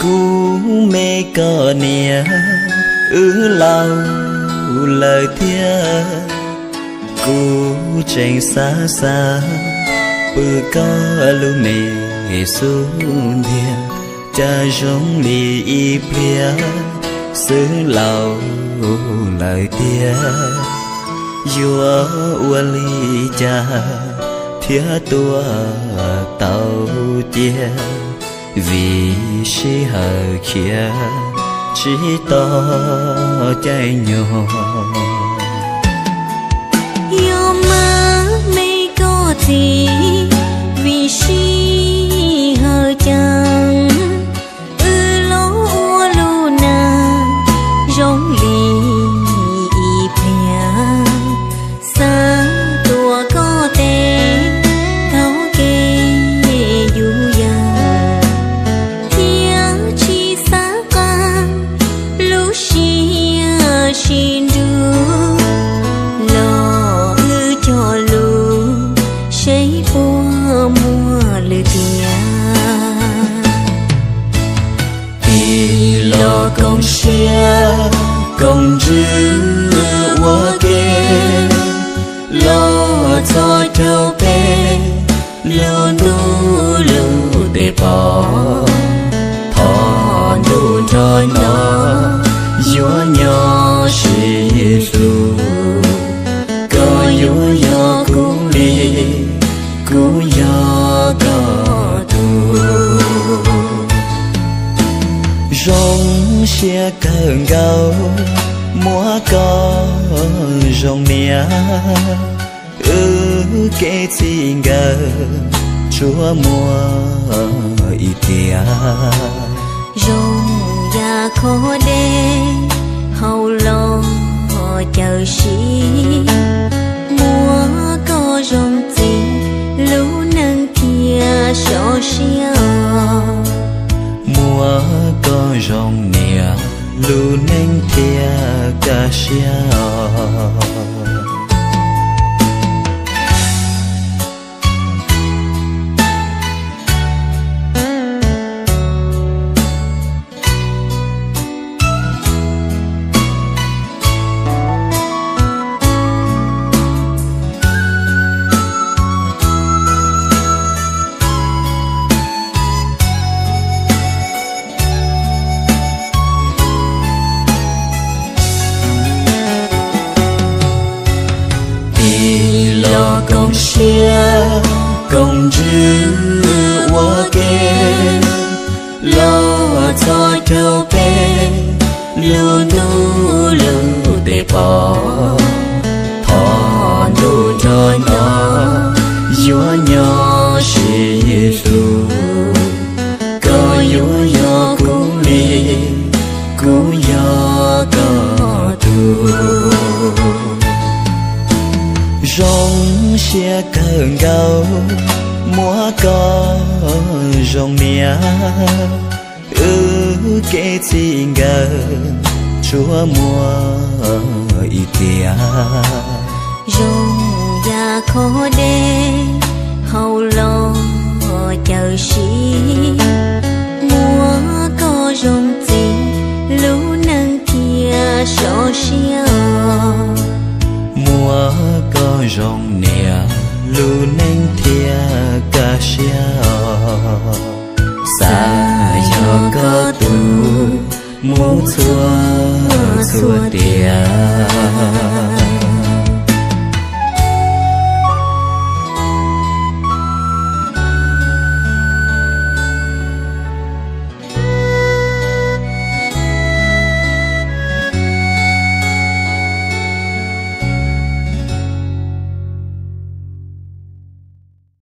Kuv me koj niam, wb laus lawm thiab. Kuv tseem xav xav pw koj lub me xub ntiag, cas zoo li ib pliag xwb laus lawm tiag. Yuav ua li cas thiaj tua tau cia, vim sij hawm khiav tsis tau caij nyoog. Yog mas me koj txiv, vim sij hawm ceev, wb los ua lub neej zoo li ib pliag. Xav tuav koj tes, thov kev yus yam, thiab tsis xav qab lub siab sib nrug, los wb cog lus seb puas muaj lwm tiam. Tig los koom siab koom ntsws ua ke, los txhos caug peb lub ntuj lub teb pom. Thov ntuj nrog nyob, yuav nyob sib hlub, koj yuav yog kuv li, kuv yog koj tug. Zoo siab kawg nkaus muab koj zoo niam, wb kev txij nkawm tsuas muaj ib tiam. Zoo yam qhov dej haus los cawm siv, muab koj zoo txiv lub neej thiaj sov siab os. Muab koj zoo niam lub neej thiaj kaj siab os. Tig los koom siab koom ntsws ua ke, los txhos caug peb lub ntuj lub teb pom. Thov ntuj nrog nyob, yuav nyob sib hlub, koj yuav yog kuv li, kuv yog koj tug. Zoo siab kawg nkaus muab koj zoo niam, wb kev txij nkawm tsuas muaj ib tiam. Zoo yam qhov dej haus los cawm siv, muab koj zoo txiv lub neej thiaj sov siab os. Muab koj zoo niam lub neej thiaj kaj siab os. Xav yog koj tug mus txhua txhua tiam.